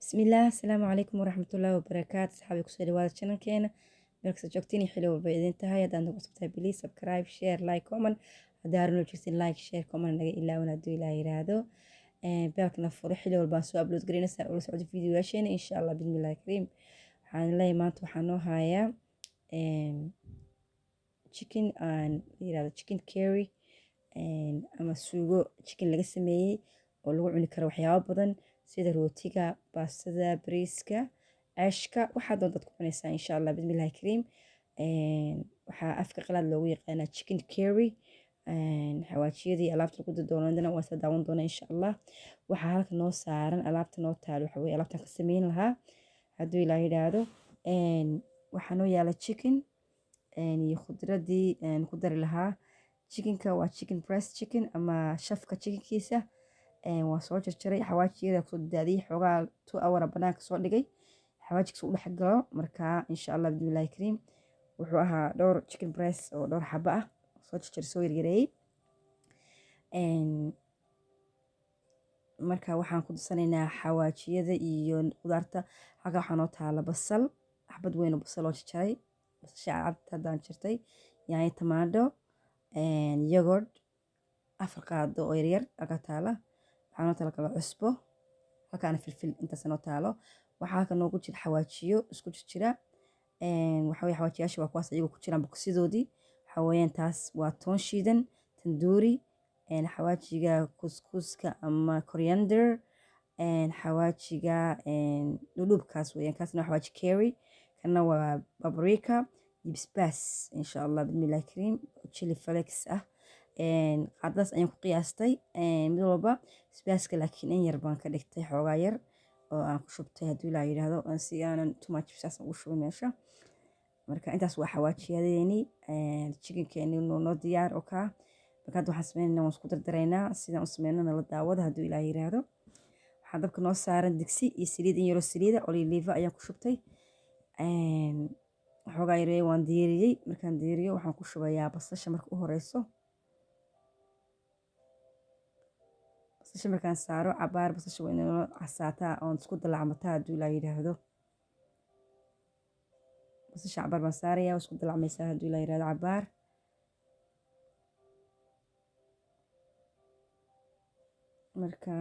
Bismillaah, asalaamu calaykum waraxmatullaahi wabarakaatu. Asxaabi, kusoo dhawaada channelkeena. Meel kasta joogtiin iyo xilli walba idin tahay. Haddaan nagu cusub tahay, please subscribe, share, like, comment. Haddaa horena joogtiin, like, share, comment naga ilaawan hadduu Ilaah yiraahdo. Bellkana furo, xilli walbaan soo upload gareynaysaa ula socdo videoyaasheena, insha Allah, bismillahi kariim. Waxaan leeyahay, maanta waxaan noo hayaa chicken aan yiraahdo chicken curry ama suugo chicken laga sameeyey oo lagu cuni karo waxyaabo badan sida rootiga, baastada, bariiska, ceeshka, waxaa doontaad ku cunaysaa, insha Allah, bismillahi kariim. Waxaa afka qalaad loogu yaqaanaa chicken curry. Xawaajiyadii alaabta lagu doonana waa isla daawan doona, insha Allah. Waxaa halka noo saaran alaabta noo taalo, waxa weye alaabtan ka sameyn lahaa hadduu Ilaah yidhaahdo. Waxaa noo yaala chicken iyo khudradii ku dari lahaa chickenka. Waa chicken breast, chicken ama shafka chickenkiisa. Waa soo jarjaray, xawaajiyada kusoo daadiyey, xoogaa 2 hour banaanka soo dhigay, xawaajigsa u dhex galo. Markaa, insha Allah, bismillahi kariim, wuxuu ahaa dhowr chicken breast oo dhowr xabo ah, soo jarjaray, soo yaryareeyey. Marka waxaan ku darsanaynaa xawaajiyada iyo khudaarta. Halka waxaa noo taala basal, xabad weyn oo basal oo jarjaray, basasha cad haddaan jartay, yaanyo, tamaandho, yogurt 4 qaado oo yaryar halka taala. Waxaa noo taala kala cusbo halkaana, filfil, intaas noo taalo. Waxaa halka noogu jira xawaajiyo isku jirjira. Waxa weye xawaajiyaasha waa kuwaas iyagoo ku jiraan boksidoodii. Waxa weeyaan taas waa toon shiidan, tanduuri, xawaajiga kuskuska ama coriander, xawaajiga dhudhuubkaas weeyaan. Kaasna waa xawaaji curry, kana waa paprika iyo basbaas, insha Allah, bismillahi kariim, chili flakes ah. Qaadadaas ayaan ku qiyaastay mid walba. Basbaaska laakiin in yar baan ka dhigtay, xoogaa yar oo aan ku shubtay hadduu Ilaa yidhaahdo, si aanan too much basbaas ugu shubin meesha. Marka intaas waa xawaajiyadeeni. Chickenkeeni noo diyaar oo kaa. Marka hadda waxaan sameynaynaa, waan isku dardaraynaa. Sidaan u sameynana la daawada hadduu Ilaah yiraahdo. Waxaa dabka noo saaran digsi iyo saliid, in yaroo saliida olive ayaan ku shubtay, xoogaa yaree waan diiriyey. Markaan diiriyo, waxaan ku shubayaa basasha marka u horeyso. Basasha markaan saaro cabaar, basasha waa inay noo casaataa oon isku dalacmataa hadduu Ilaah yidhaahdo. Basasha cabaar baan saarayaa, waa isku dalacmaysaa hadduu Ilaah yidhaahdo cabaar. Marka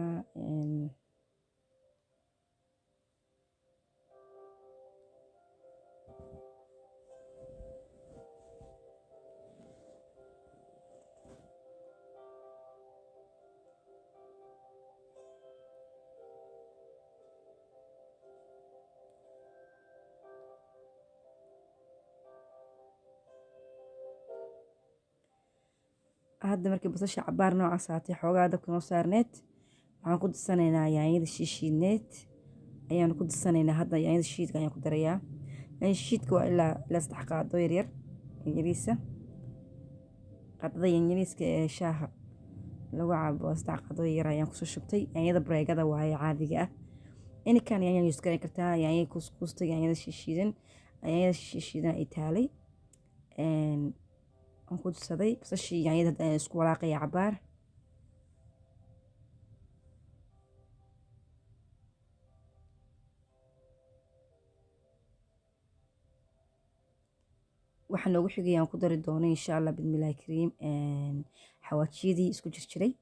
hadda markii basasha cabaar noo casaatay, xoogaa dabka noo saarneed, waxaan ku darsanaynaa yaanyada shiishiidneed ayaan ku darsanaynaa. Hadda yaanyada shiidka ayaan ku darayaa. Yaanyada shiidka waa ilaa 3 qaado yaryar yariisa. Qaadada yaanyariiska ee shaaha lagu cabo waa 3 qaado yar ayaan kusoo shubtay. Yaanyada bareegada waaye, caadiga ah. Inikan yaanya use garan kartaa, yaanyada kuskuusta, yaanyada shiishiidan. Yaanyada shiishiidan ay taalay aan ku darsaday. Basashii yaanyada hadda ayaan isku walaaqaya cabaar. Waxaa noogu xigay aan ku dari doono, insha Allah, bismillahi kariim, xawaajiyadii isku jirjiray.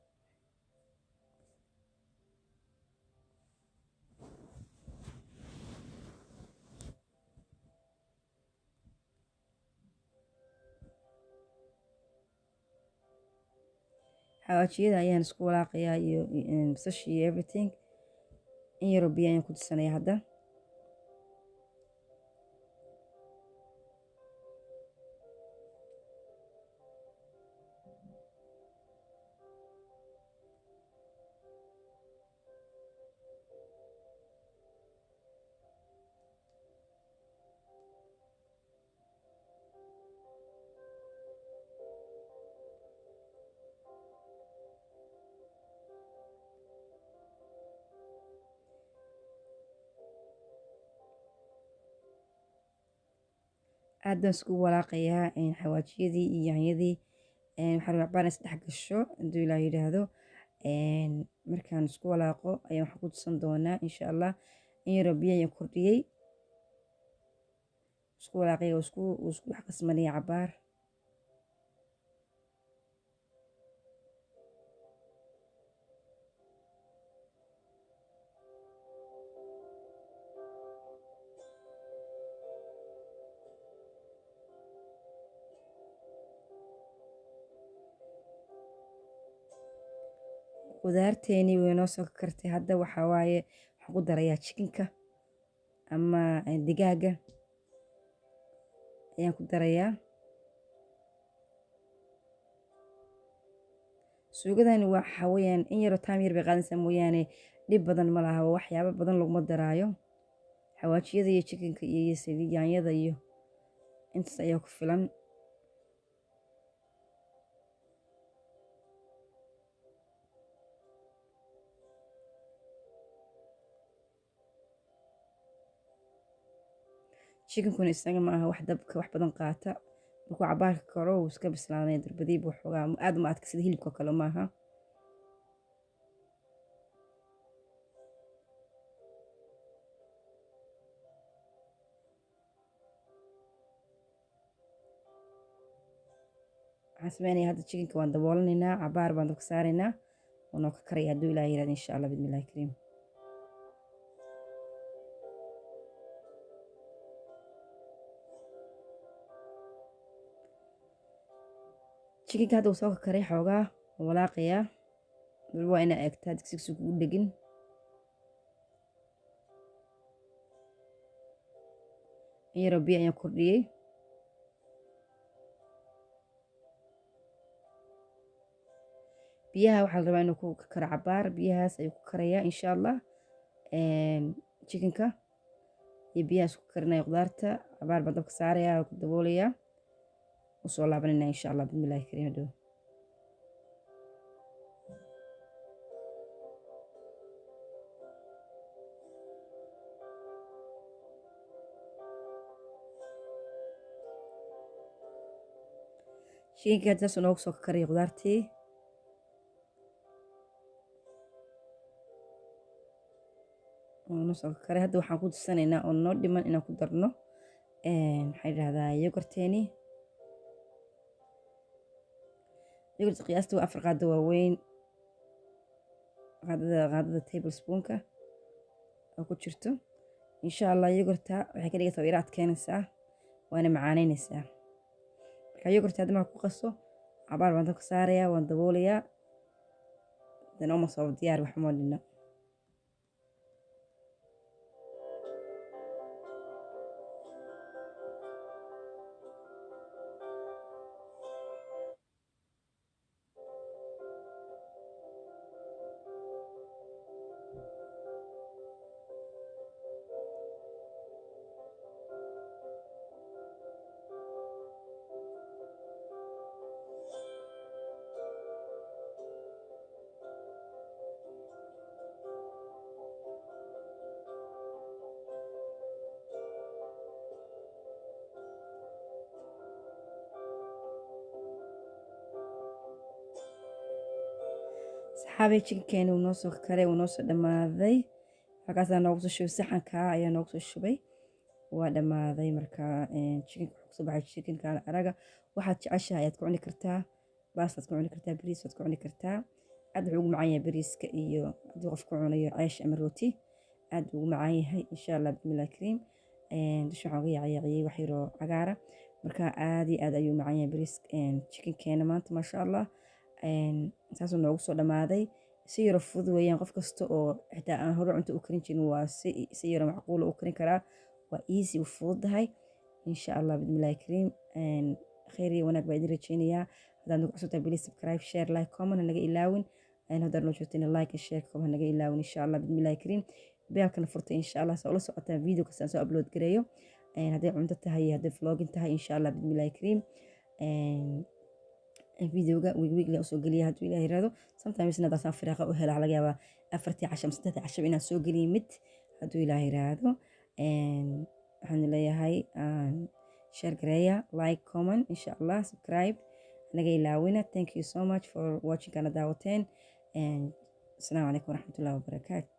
Xawaajiyada ayaan isku walaaqayaa iyo basashii iyo everything. In yaroo biyo ayaan ku darsanaya hadda. Aad baan isku walaaqayaa xawaajiyadii iyo yaanyadii. Waxaan rabaa cabaar in isdhex gasho hadduu Ilaah yidhaahdo. Markaan isku walaaqo ayaan waxaan ku tusan doonaa, insha Allah. In yaroo biyo ayaan kordhiyey, isku walaaqaya, isku dhex qasmanaya cabaar. Qudaarteenii way noo soo kartay. Hadda waxaa waaye waxaan ku darayaa chickenka ama digaaga ayaan ku darayaa. Suugadani waxa weeyaan in yaroo time yar bay qaadanaysaa mooyaane, dhib badan ma laha, waxyaabo badan laguma daraayo. Xawaajiyada iyo chickenka iyo saliid, yaanyada iyo intaas ayaa ku filan. Chickenkuna isaga ma aha wax dabka wax badan qaata. Markuu cabaarka karo, wuu iska bislaanaya durbadiiba. Waxoogaa aad uma adka sida hilibka kale maaha. Waxaan sameynaya hadda chickenka waan daboolanaynaa, cabaar baan dabka saaraynaa, waanoo ka karaya hadduu Ilaah yirahdo, insha Allah, bismillahi kariim. Chickenka hadda uu soo karay xoogaa, waan walaaqayaa. Waliba waa inaa eegtaa digsigsi kugu dhegin. In yaroo biyo ayaan kordhiyey. Biyaha waxaa la rabaa inuu ku karo cabaar. Biyahaas ayuu ku karayaa, insha Allah. Chickenka iyo biyahaas ku karinaya qudaarta cabaar baan dabka saarayaa, ku daboolayaa, usoo laabanayna, insha Allah, bismillahi kariim hadhow. Chickenka hadda saas noogu soo karaya qudaartii noo soo karay. Hadda waxaan ku darsanaynaa oo noo dhiman inaan ku darno, maxaa yidhahdaa, yogurteeni. Yogurt qiyaasta waa 4 qaado waaweyn, qaadada tablespoonka oo ku jirto, insha Allah. Yogurta waxay ka dhigaysaa, waa adkeynaysaa, waana macaaneynaysaa. Marka yogurta hadda marka ku qaso, cabaar baan dabka saarayaa, waan daboolayaa, dan uma soo diyaar, wax uma dhino. Saxaabay, chickenkeeni wuu noo soo karay, wuu noo soo dhammaaday. Halkaasaa noogu soo shubay, saxankaa ayaa noogu soo shubay, waa dhammaaday. Marka chickenka wuxuu kusoo baxay chickenka araga. Waxaad jeceshahay ayaad ku cuni kartaa, baastaad ku cuni kartaa, bariis waad ku cuni kartaa. Aad wuxuu ugu macaan yahay bariiska, iyo haddii qofku cunayo ceesh ama rooti, aad buu ugu macaan yahay, insha Allah, bismillahi kariim. Dusha waxaan uga yaacyaaciyey wax yaroo cagaara. Marka aad iyo aad ayuu macaan yahay bariis chickenkeena maanta, maasha Allah. Saasuu noogu soo dhammaaday. Si yaro fudud weeyaan, qof kasta oo xitaa aan hore cunto u karin jirin waa si yaro macquula u karin karaa. Waa easy, u fududahay, insha Allah, bismillahi kariim. Khayr iyo wanaag baa idin rajeynayaa. Haddaad nagu cusub tahay, please subscribe, share, like, comment hanaga ilaawin. Haddaad noo joogtayna, like and share, comment hanaga ilaawin, insha Allah, bismillahi kariim. Bellkana furtay, insha Allah, saa ula socotaan video kasta aan soo upload gareeyo, hadday cunto tahay iyo hadday vlogging tahay, insha Allah, bismillahi kariim. Videoga week weekly usoo geliya hadduu Ilaah yiraahdo. Sometimes hadaasaan firaaqa u hela, laga yaabaa 4tii casho ama 3dii casho inaan soo geliyo mid, hadduu Ilaah yiraahdo. Waxaan leeyahay share gareeya, like, comment, insha Allah, subscribe naga ilaawina. Thank you so much for watching kana daawateen. Asalaamu calaykum waraxmatullahi wabarakaatu.